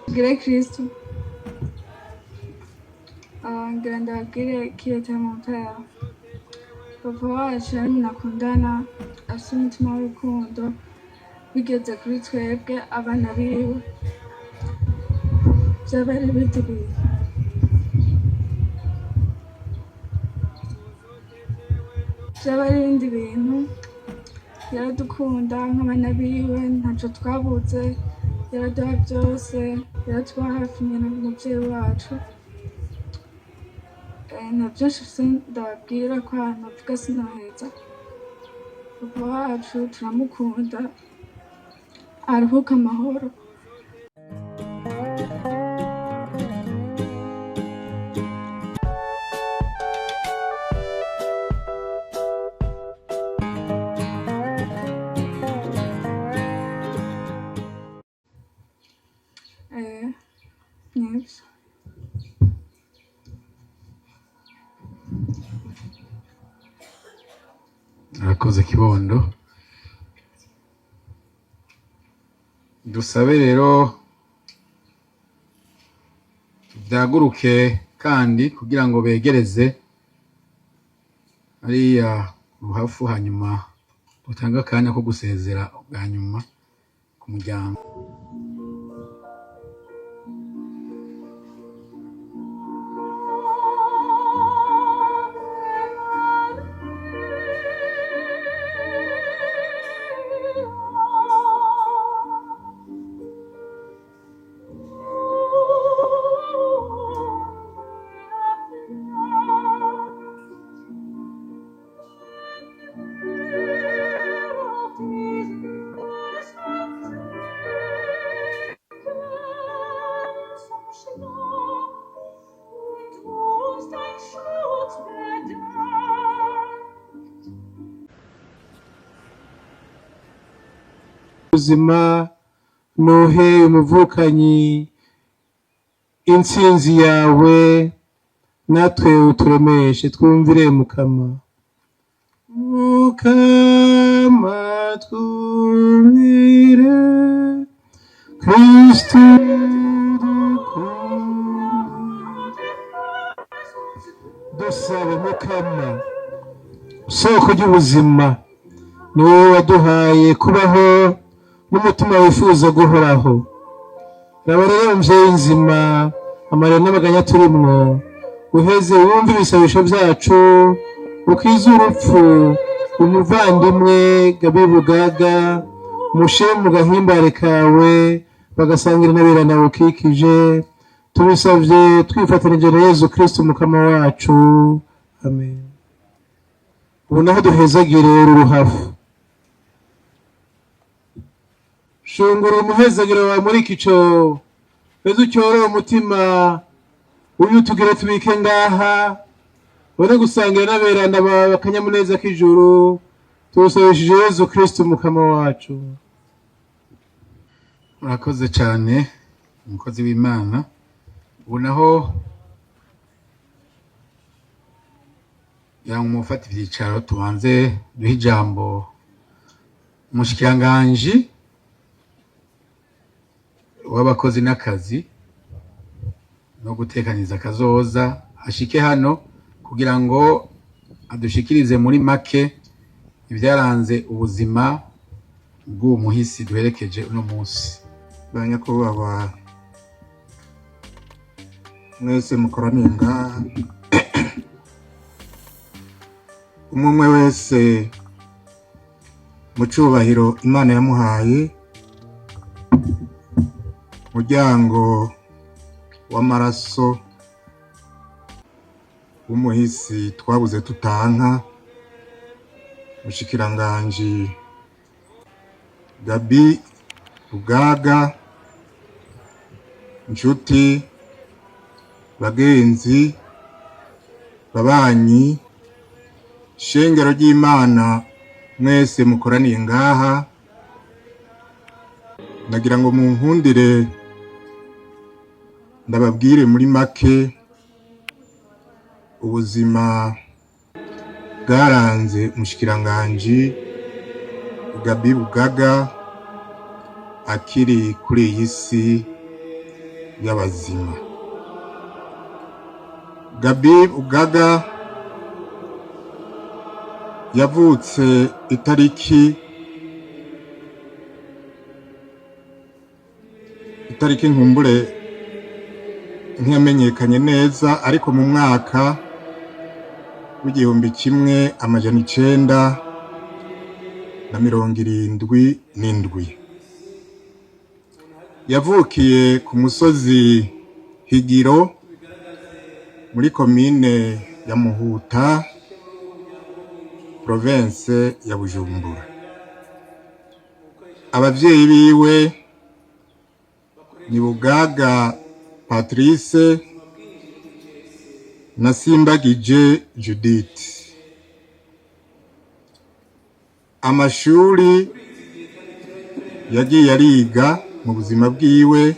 Tugire Kristu. Ngira ndababwire qui était mon père. Papa wacu yari umuntu akundana, afise umutima w'urukundo, bigeze kuri twebwe abana biwe vyaba ari ibindi bintu. Vyaba ari ibindi bintu, yaradukunda nk'abana biwe, ntaco twabuze, yaraduha vyose, yaratuba hafi nyene nk'umuvyeyi wacu. Nta vyinshi mfise ndababwira ko ahantu novuga sinoheza. Papa wacu turamukunda, aruhuke amahoro. Nivyo. Arakoze kibondo. Dusabe rero byaguruke kandi kugira ngo begereze hariya ruhafu, hanyuma utange akanya ko gusezera bwa nyuma ku muryango. Ubuzima nuhe umuvukanyi intsinzi yawe, natwe uturemeshe twumvire Mukama. Mukama twumvire, Kristu dukunda. Dusaba Mukama, soko ry'ubuzima, ni wowe waduhaye kubaho n'umutima wifuza guhoraho. Raba rero mvyeyi nzima, amarira n'amaganya turimwo, uheze wumve ibisabisho vyacu, ukize urupfu umuvandimwe Gabi Bugaga, mushire mu gahimbare kawe, bagasangira n'aberana bukikije. Tubisavye twifatanije na Yezu Kristu Mukama wacu. Amen. Ubu naho duhezagire uru ruhafu. Shungura umuhezagiro wawe muri iki cobo, mbese ucyorore umutima uyu tugire tubike ngaha, ubone gusangira n'aberanda bawe akanyamuneza k'ijuru. Tuwusabishije Yezu Kristu Mukama wacu. Murakoze cyane umukozi w'Imana. Ubu naho kugira ngo mufate ivyicaro, tubanze duhe ijambo umushikiranganji w'abakozi n'akazi no gutekaniza akazoza, ashike hano kugira ngo adushikirize muri make ibyaranze ubuzima bw'uwo muhisi duherekeje uno munsi. Ba nyakubahwa mwese mukoraniye ngaha, umwe umwe wese mu cubahiro Imana yamuhaye, muryango w'amaraso w'umuhisi twabuze tutanka, mushikiranganji Gabi Bugaga, nshuti, bagenzi, babanyi, shengero ry'Imana mwese mukoraniye ngaha, nagira ngo munkundire ndababwire muri make ubuzima bwaranze umushikiranganji Gabi Bugaga akiri kuri iyi si y'abazima. Gabi Bugaga yavutse itariki nkumbure ntiyamenyekanye neza, ariko mu mwaka w'1977 yavukiye ku musozi Higiro muri komine ya Muhuta, province ya Bujumbura. Abavyeyi biwe ni Bugaga Patrice na Simbagije Judith. Amashuri yagiye ariga mu buzima bwiwe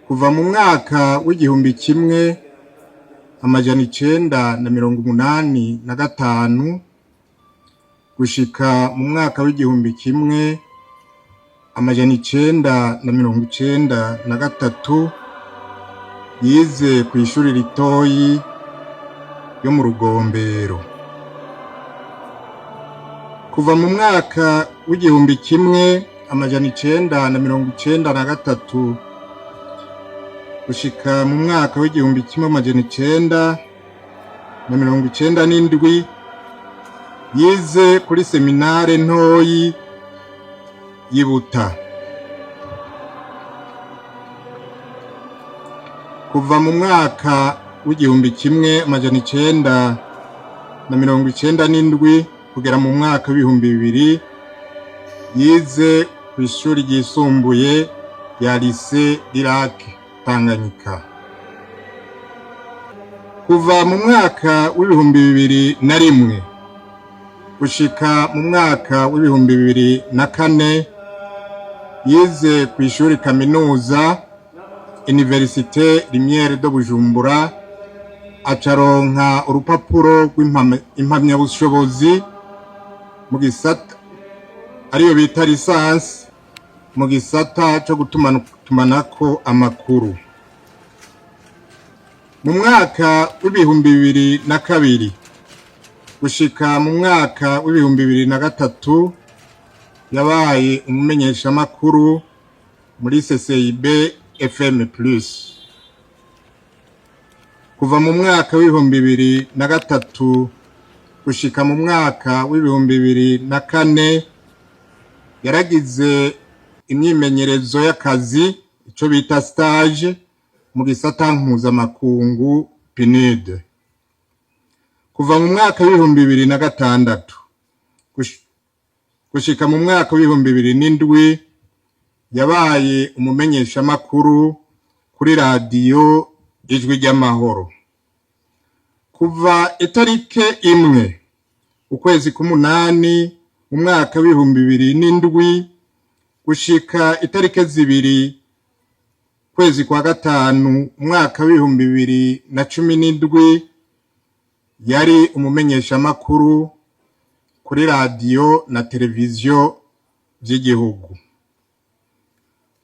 kuva mu mwaka w'1985 gushika mu mwaka w'1993 yize ku ishuri ritoyi ryo mu Rugombero. Kuva mu mwaka w'1993 gushika mu mwaka w'1997 yize kuri seminare ntoyi y'Ibuta. Kuva mu mwaka w'1997 kugera mu mwaka w'2000 yize ku ishuri ryisumbuye rya Lycée Dirac Tanganyika. Kuva mu mwaka w'2001 gushika mu mwaka w'2004 yize ku ishuri kaminuza Université Lumière de Bujumbura, acaronka urupapuro rw'impamyabushobozi mu gisata ariyo bita licence mu gisata co gutumatumanako amakuru. Mu mwaka w'2002 gushika mu mwaka w'2003 yabaye umumenyeshamakuru muri CCIB FM Plus. Kuva mu mwaka w'2003 gushika mu mwaka w'2004 yaragize imyimenyerezo y'akazi, ico bita stage, mu gisata mpuzamakungu PNUD. Kuva mu mwaka w'2006 gushika mu mwaka w'2007 yabaye umumenyeshamakuru kuri radiyo Ijwi ry'Amahoro. Kuva itarike 1 ukwezi k'umunani mu mwaka w'2007 gushika itarike 2 kwezi kwa gatanu umwaka w'2017 yari umumenyeshamakuru kuri radiyo na televiziyo vy'igihugu.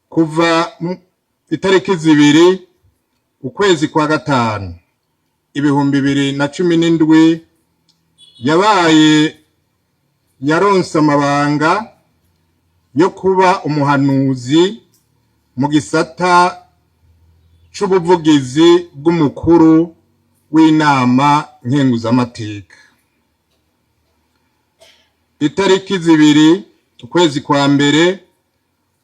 Kuva itariki 2 ukwezi kwa gatanu 2017 yabaye yaronse amabanga yo kuba umuhanuzi mu gisata c'ubuvugizi bw'umukuru w'inama nkenguzamateka. Itariki 2 ukwezi kwa mbere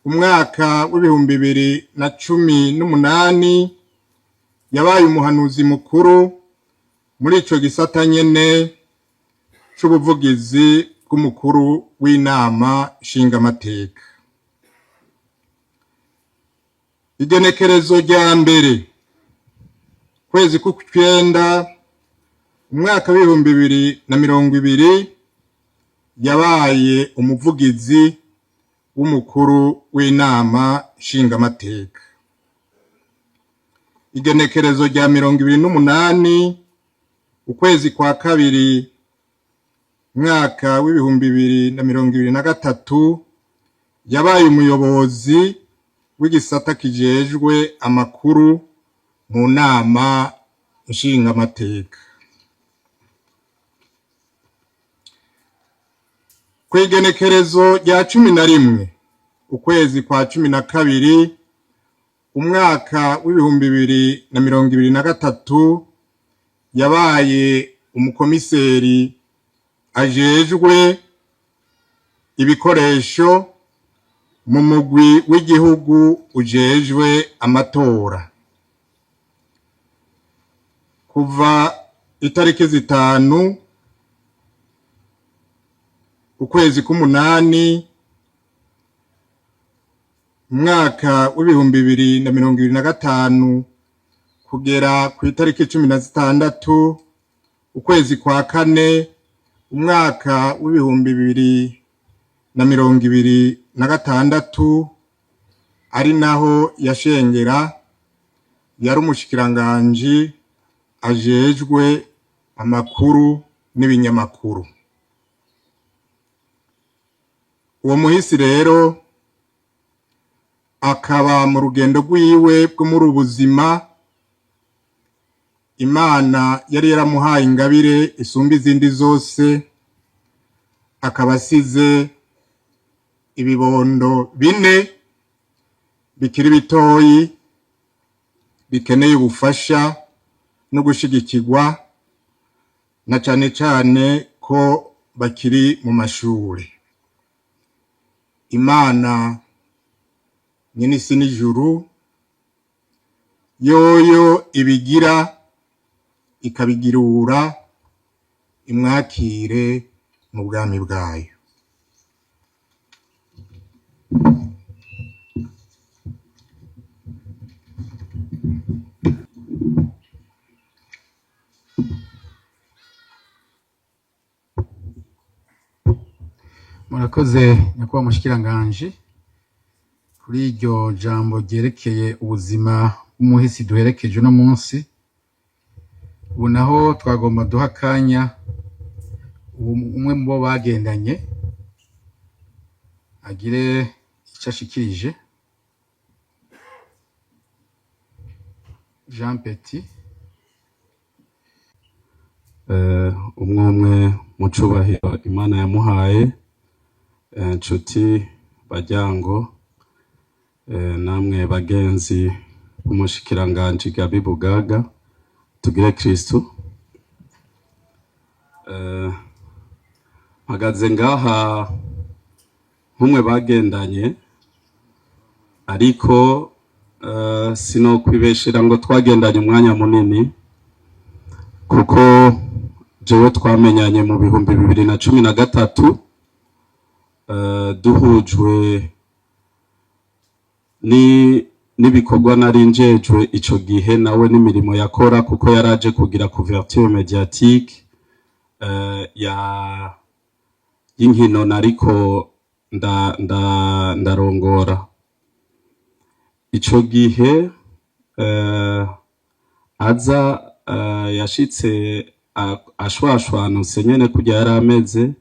umwaka w'2018 yabaye umuhanuzi mukuru muri ico gisata nyene c'ubuvugizi bw'umukuru w'inama nshingamateka. Igenekerezo rya 1 kwezi k'ukwenda umwaka w'2020 yabaye umuvugizi w'umukuru w'inama nshingamateka. Igenekerezo rya 28 ukwezi kwa kabiri mwaka w'2023 yabaye umuyobozi w'igisata kijejwe amakuru mu nama nshingamateka. Kw'igenekerezo rya 11 ukwezi kwa 12 umwaka w'2023 yabaye umukomiseri ajejwe ibikoresho mu mugwi w'igihugu ujejwe amatora. Kuva itariki 5 ukwezi k'umunani umwaka w'2025 kugera ku itariki 16 ukwezi kwa kane umwaka w'2026, ari naho yashengera, yari umushikiranganji ajejwe amakuru n'ibinyamakuru. Uwo muhisi rero akaba mu rugendo rwiwe bwo muri ubuzima, Imana yari yaramuhaye ingabire isumba izindi zose, akaba asize ibibondo 4 bikiri bitoyi bikeneye ubufasha no gushigikirwa, na cane cane ko bakiri mu mashure. Imana nyene isi n'ijuru yoyo ibigira ikabigirura, imwakire mu bwami bwayo. Murakoze nyakubahwa mushikiranganje kuri iryo jambo ryerekeye ubuzima bw'umuhisi duherekeje uno munsi. Ubu naho twagomba duha akanya umwe mu bo bagendanye agire ico ashikirije. Jean Petit. Umwe umwe mu cubahiro Imana yamuhaye, nshuti baryango, namwe bagenzi b'umushikiranganji Gabi Bugaga, tugire Kristu. Mpagaze ngaha nk'umwe bagendanye, ariko sinokwibeshera ngo twagendanye umwanya munini, kuko jewe twamenyanye mu 2013, duhujwe n'ibikorwa nari njejwe ico gihe, nawe n'imirimo yakora, kuko yaraje kugira couverture médiatique ya y'inkino nariko ndarongora. Ico gihe aza yashitse ashwashwanutse nyene kurya yari ameze,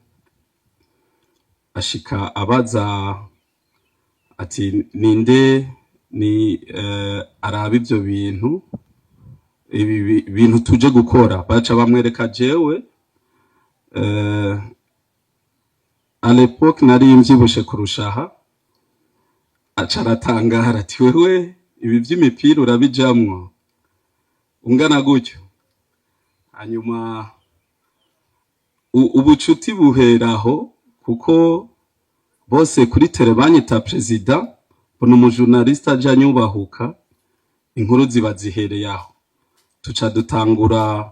ashika abaza ati ninde ni araba ivyo bintu, ibi bintu tuje gukora. Baca bamwereka jewe, à l'époque nari mvyibushe kurushaha, aca aratangara ati wewe ibi vy'imipira urabijamwo ungana gutyo. Hanyuma ubucuti buheraho, kuko bose kuri tele banyita president, mbona umujournaliste aja anyubahuka, inkuru ziba zihereye aho. Tuca dutangura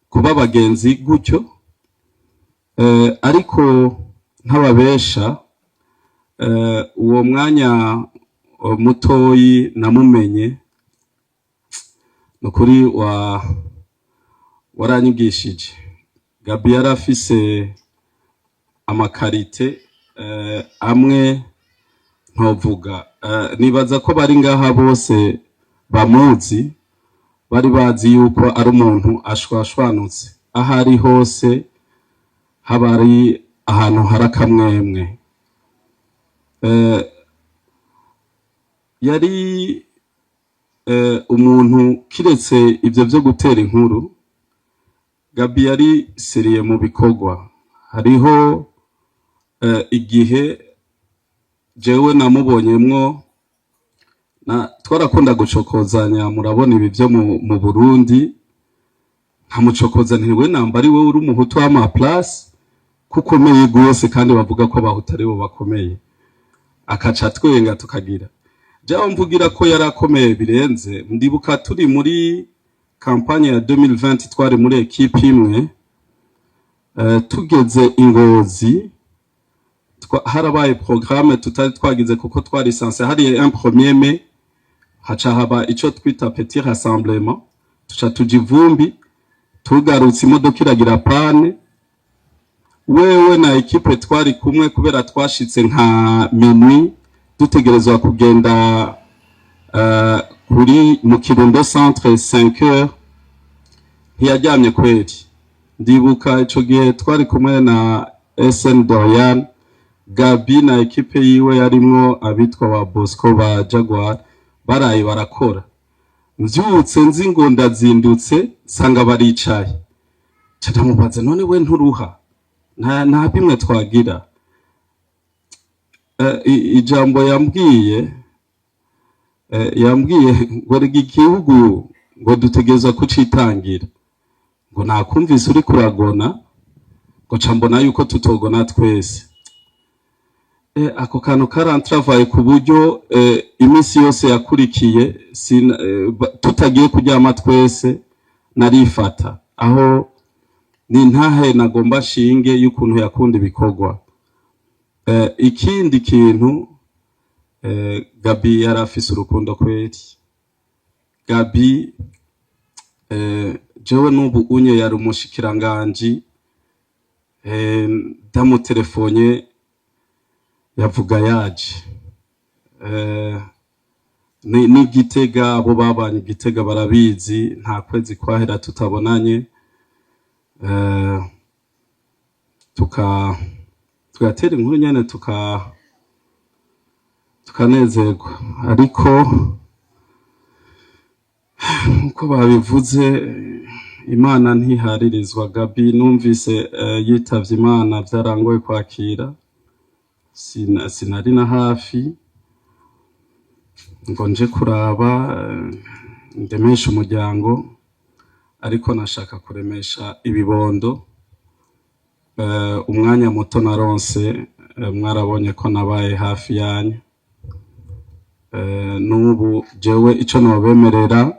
kuba abagenzi gutyo, ariko ntababesha, uwo mwanya mutoyi namumenye, nukuri waranyigishije. Gabi yarafise ama qualités amwe ntovuga. Nibaza ko bari ngaha bose bamuzi, bari bazi yuko ari umuntu ashwashwanutse, aho ari hose haba ari ahantu hari akamwemwe. Yari umuntu, kiretse ivyo vyo gutera inkuru, Gabi yari sérieux mu bikorwa. Hariho igihe jewe namubonyemwo na twarakunda gucokozanya, murabona ibi vyo mu Burundi, nkamucokoza nti: "We namba ari wewe uri umuhutu w'ama place kukomeye gose, kandi bavuga ko abahutu aribo bakomeye." Akaca twenga, tukagira jaho mvugira ko yari akomeye birenze. Ndibuka turi muri campagne ya 2020, twari muri équipe imwe, tugeze i Ngozi, harabaye programme tutari twagize kuko twari censé hari un premier mai, haca haba ico twita petit rassemblement, tuca tuja ivumbi. Tugarutse, imodoka iragira panne. Wewe na équipe twari kumwe, kubera twashitse nka minuit, dutegerezwa kugenda kuri mu Kirundo centre 5 heures, ntiyaryamye kweri. Ndibuka ico gihe twari kumwe na SN Dorian, Gabi na équipe yiwe yarimwo abitwa ba Bosco, ba Jaguar, baraye barakora. Mvyutse nzi ngo ndazindutse, nsanga baricaye. Nca ndamubaza: "None we nturuha? Nta bimwe twagira?" Ijambo yambwiye, yambwiye ngo: "Rega igihugu ngo dutegerezwa kucitangira." Ngo: "Nakumvise uri kuragona," ngo, "ca mbona yuko tutogona twese." Ako kantu karantravaye ku buryo iminsi yose yakurikiye tutagiye kuryama twese narifata. Aho ni ntahe nagomba shinge y'ukuntu yakunda ibikorwa. Ikindi kintu, Gabi yari afise urukundo kweri. Gabi, jewe n'ubu unye yari umushikiranganji, ndamutelefone yavuga yaje. Ni Gitega, abo babanye Gitega barabizi, nta kwezi kwahera tutabonanye, tugatera inkuru nyene, tukanezerwa. Ariko nkuko babivuze, Imana ntiharirizwa. Gabi numvise yitavye Imana vyarangoye kwakira. Sinari na hafi ngo nje kuraba, ndemeshe umuryango, ariko nashaka kuremesha ibibondo. Umwanya muto naronse, mwarabonye ko nabaye hafi yanyu. N'ubu jewe ico nobemerera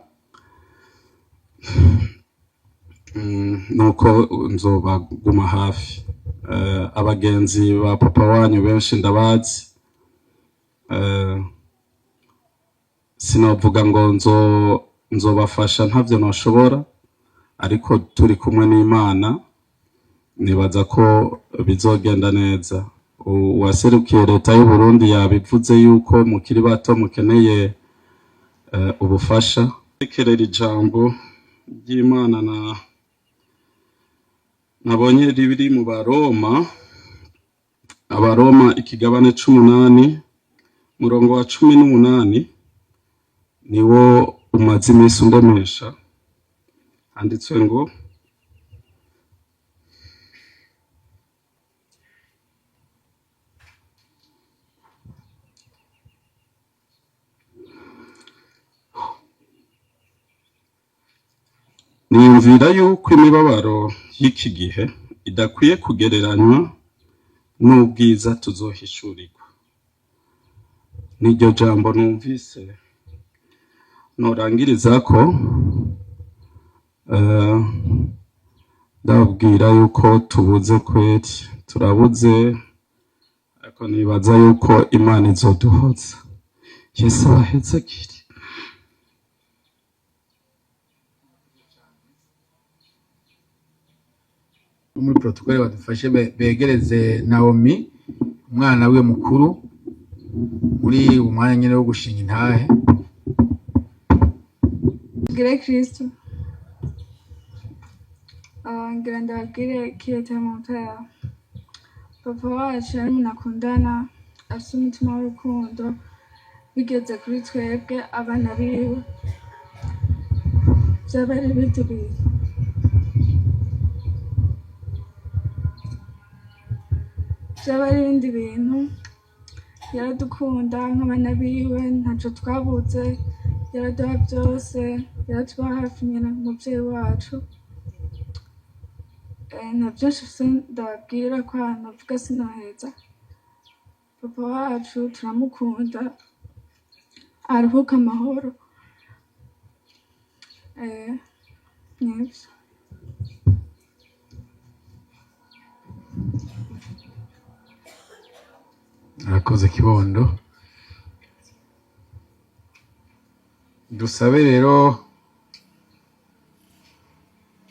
nuko nzobaguma hafi. Abagenzi ba papa wanyu benshi ndabazi. Sinovuga ngo nzobafasha, ntavyo noshobora, ariko turi kumwe n'Imana nibaza ko bizogenda neza. Uwaserukiye leta y'u Burundi yabivuze yuko mukiri bato mukeneye ubufasha. Kerera ijambo ry'Imana na nabonye riri mu Baroma, Abaroma ikigabane c'umunani, murongo wa 18, niwo umaze iminsi undemesha. Handitswe ngo: "Niyumvira yuko imibabaro y'iki gihe idakwiye kugereranywa n'ubwiza tuzohishurirwa." Niryo jambo numvise norangirizako. Ndababwira yuko tubuze kweri, turabuze, ariko nibaza yuko Imana izoduhoza. Yesu abahezagire. Muri protocole badufashe begereze Naomi, umwana wiwe mukuru, muri uwo mwanya nyene wo gushinga intahe. Tugire Kristo. Ngira ndababwire qui était mon père. Papa wacu yari umuntu akundana, afise umutima w'urukundo. Bigeze kuri twebwe abana biwe vyaba ari ibindi bintu, vyaba ari ibindi bintu. Yaradukunda nk'abana biwe, ntaco twabuze, yaraduha vyose, yaratuba hafi nyene umuvyeyi wacu. Nta vyinshi mfise ndababwira ko navuga sinoheza. Papa wacu turamukunda, aruhuke amahoro. Nivyo. Arakoze kibondo. Dusabe rero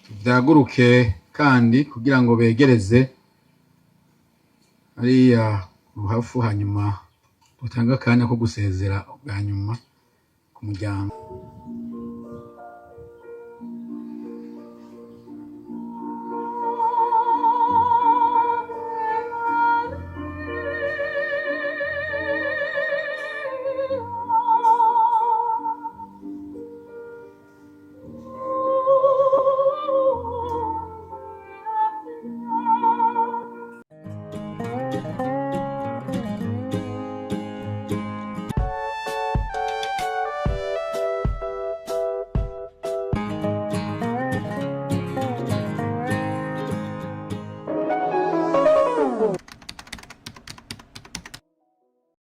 tuvyaguruke kandi kugira ngo begereze hariya ruhafu, hanyuma utange akanya ko gusezera bwa nyuma ku muryango.